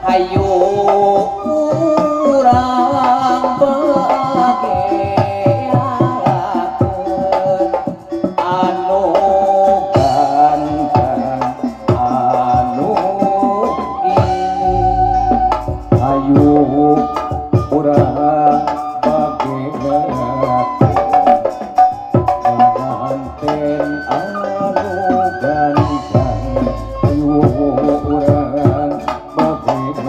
Hayu urang bageakeun anu ganteng anu gini. Hayu urang bageakeun panganten anu ganteng. Hayu urang bageakeun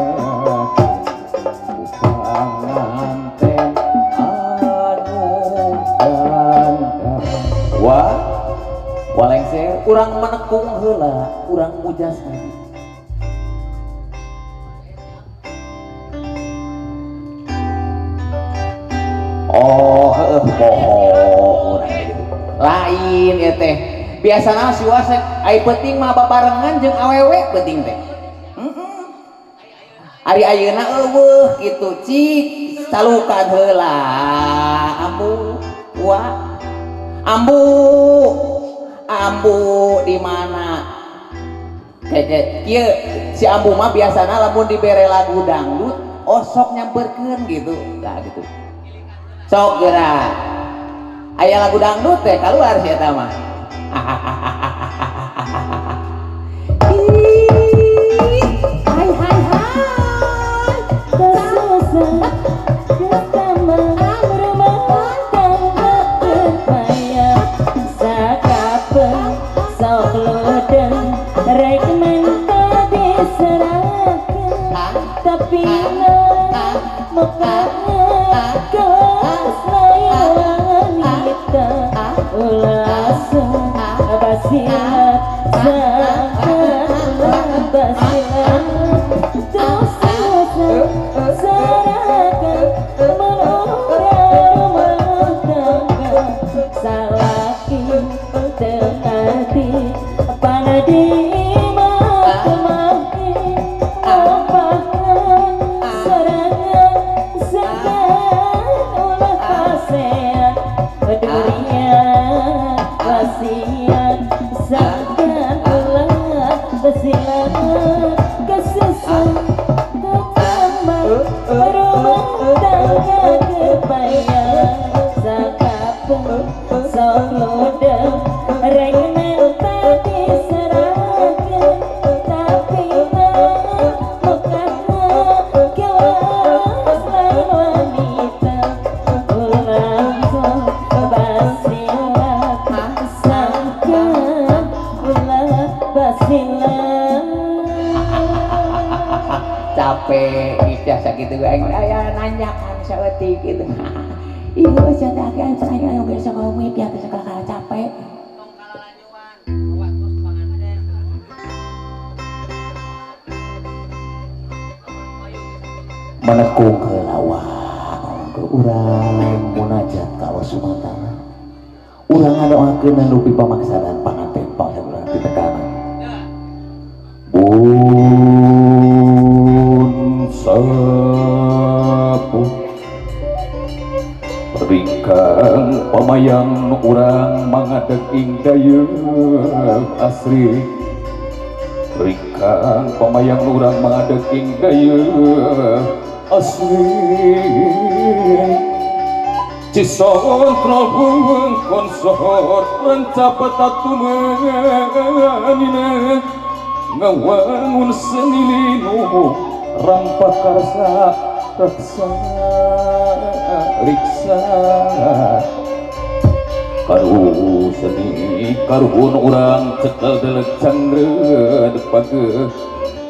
panganten anu ganteng. Wah, walengser urang menekung heula, urang mujas lagi. Oh, heueuh poho urang gitu. Lain ieu teh. Biasana si Wasek ai peuting mah babarengan jeung awewe peuting teh. Heeh. Ari ayeuna eueuh kitu cik salukan heula ambu wa ambu ambu di mana? Keke kieu si ambu mah biasana lamun dibere lagu dangdut osok nyamperkeun gitu. Nah gitu. Sok geura. Aya lagu dangdut teh keluar si eta mah. Hai hai hai. Kesusah ketambah rumah tangga kepaya sakapeung sok lodeng rek menta diserahkeun tapi na mukana kelas lain wanita ulah basilat sangkan ulah basilat dosa sarakan mun urang rumah tangga salaki teu ngarti panadi mah-maki ngupahan sorangan sangkan ulah pasean durian wasiat sangkan ulah basilat kesusah ketambah rumah tangga kepaya sakapeung sok lodeng rek menta diserahkeun tapi mah mukana kelas lain wanita ulah sok basilat sangkan ulah basilat. Capek ijah sakitu aing aya nanyakan saeutik gitu. Ih, sia teh aing cenah aing geus ngomong ya teh sakala capek. Menekung heula wa ke urang munajat ka Allah Subhanahu wa taala. Urang ngadoakeun anu pipamaksadan panganten pangabulan pitekanan. Bun sepuh ringkang pamayang urang mangadeg ing dayeuh asri. Ringkang pamayang urang mangadeg ing dayeuh asri. Cisontrol buweung konsor rencap tatumanina ngawangun seni linu rampakarsa reksa riksa. Karuhun seni karuhun urang cekel deleg cangreud pageuh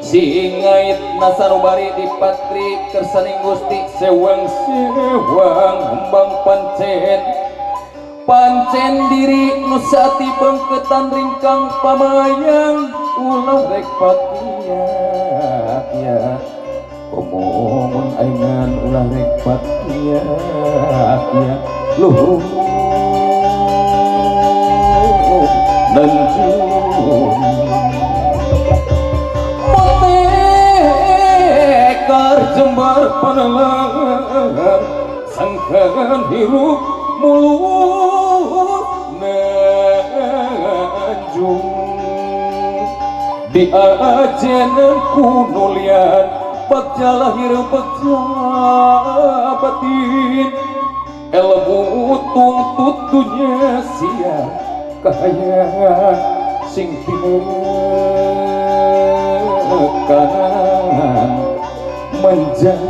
singait nasanubari di patri kersaning Gusti sewang sewang hembang pancen pancen diri nu saati bengketan ringkang pamayang ulah rek pakia kia komo mun aingan ulah rek pakia kia luhur nanjung motekar jembar panelar sangkan hirup mulut nanjung diajenan kunulian Bagja lahir bagja batin ilmu tuntut dunya sia kahaya sing tinekanan menjang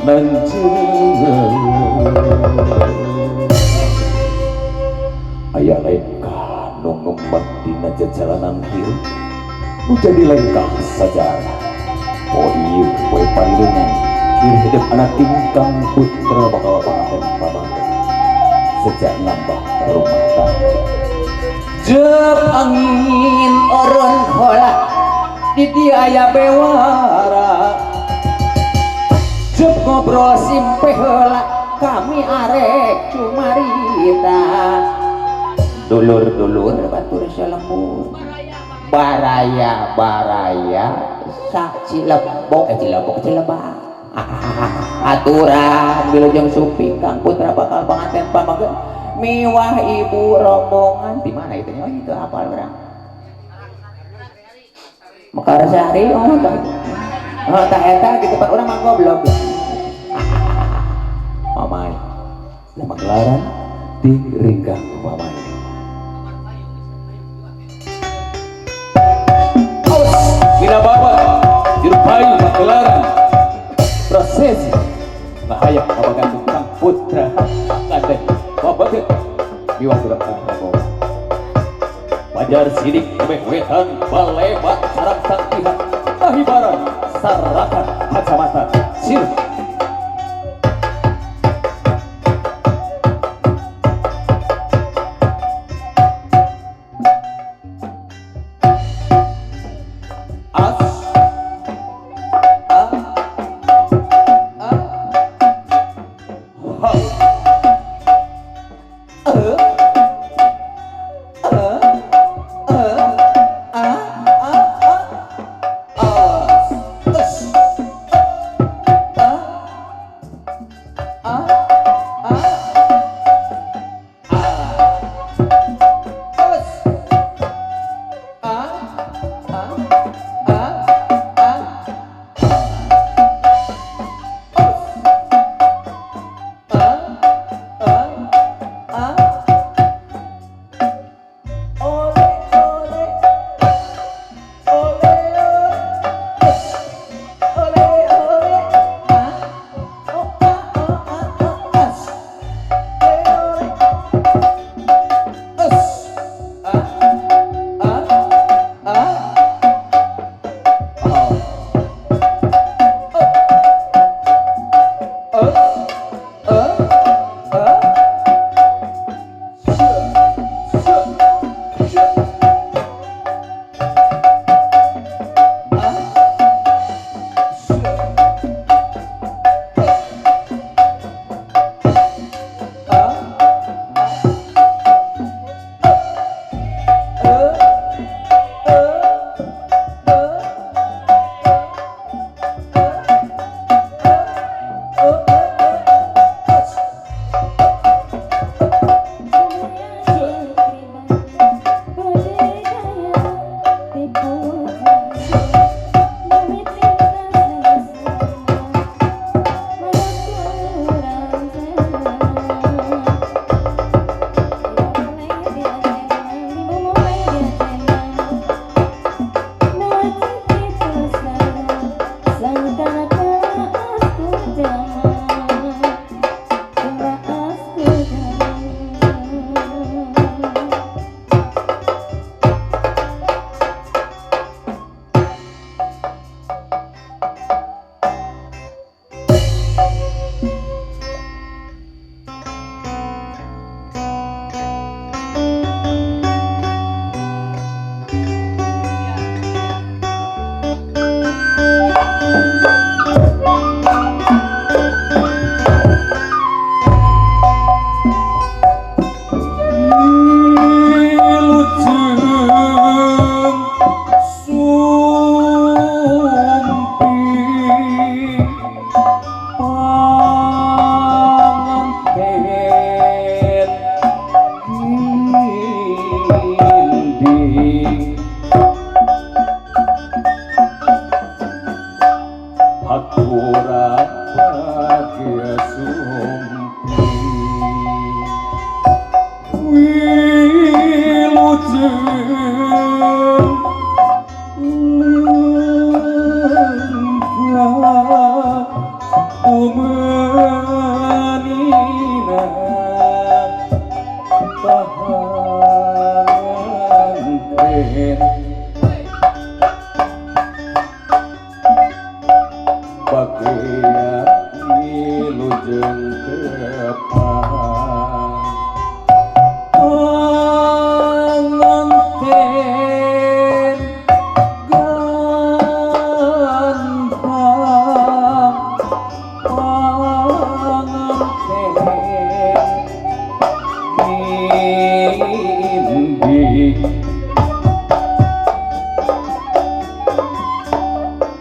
menjeng aya lengkah nu ngembat dina jajalanan hirup nu jadi lengkah sajarah poe ieu poe parileungan diri hidup anak ingkang putra bakal panganten pamanten sejak nambah rumah tangga jep angin oron hola di dieu aya bewara jep ngobrol simpe heula kami arek cumarita dulur-dulur batur salembur baraya baraya sa Cilebok Cilebok Cilebak aturan wilujeng suping kang putra bakal panganten pamangkeun miwah ibu rombongan di mana itu? Oh itu apa orang Mekarsari oh tak oh tak eta di tempat orang mah goblok mamai lama gelaran di ringkang mamai dina babat dirupai magelaran prosesi bahaya kabagan kang putra panganten pamanten miwah surah Fajar sidik tebeh wetan balebat sarang sangkihan tahibaran sarakan kacamata sir as a a ha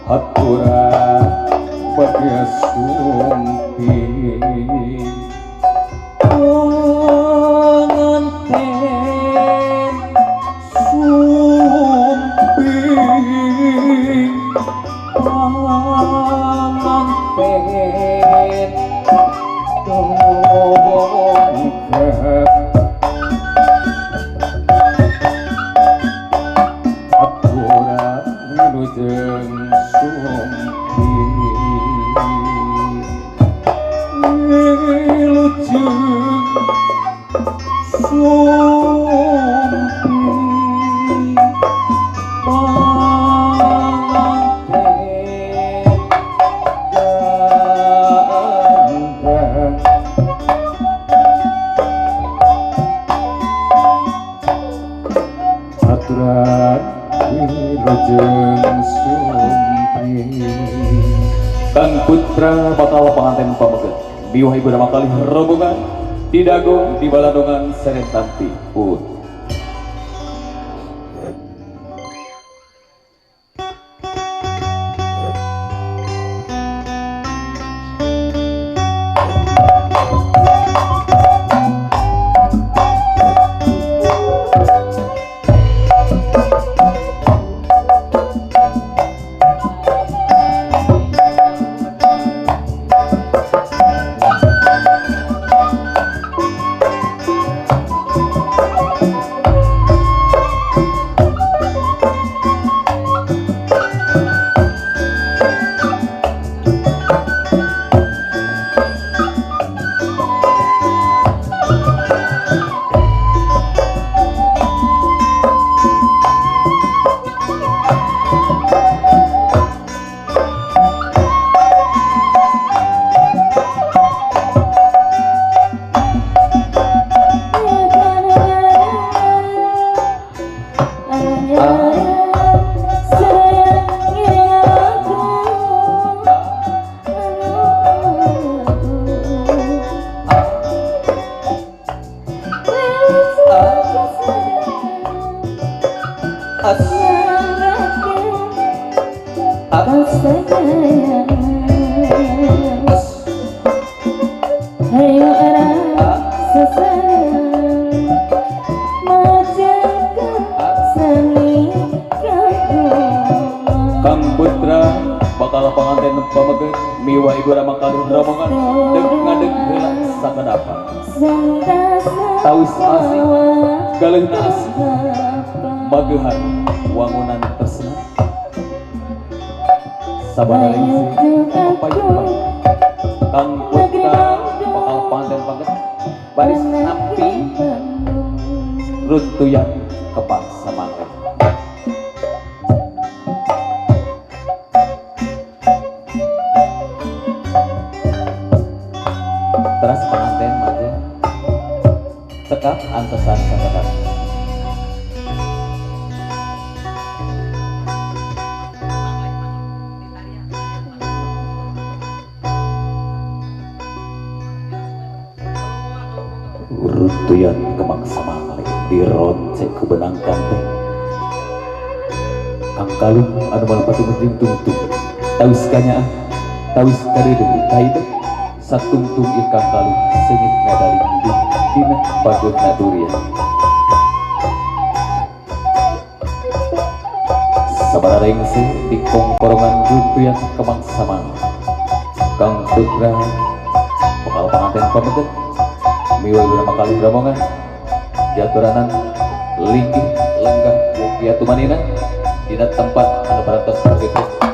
Hatura bagia sumping Panganten sumping Panganten dongkep Hatura wilujeng sumping Wilujeng sumping Panganten gandeng Aturan wilujeng sumping Kang Putra bakal panganten pameget miwah ibu nama kalih rombongan di Dago di Balandongan Serentanti pun. Kang Putra bakal panganten pameget miwah ibu ramang kalih rombongan deg ngadeg heula sakedapa tawis asih galeuhna asih magehan wangunan tresna sabaraha payung Kang Putra bakal panganten pameget baris nampi runtuyan kepang samangke. Teras panganten maju cekap antosan sakedap. Runtuyan kemang samangke dironcek ku benang kanteh Kang Kalung anu malapati menjing tungtung tawis kanyaah tawis kadeudeuh kaidep satungtung ieu Kang Kalung seungit ngadalingdung dina pageuna durian. Sabaraha rengse di kongkorongan runtuyan kemang samangke Kang Putra bakal panganten pameget miwa ibu nama kalih rombongan diaturanan linggih lenggah mugia tumanina dina tempat anu parantos begitu.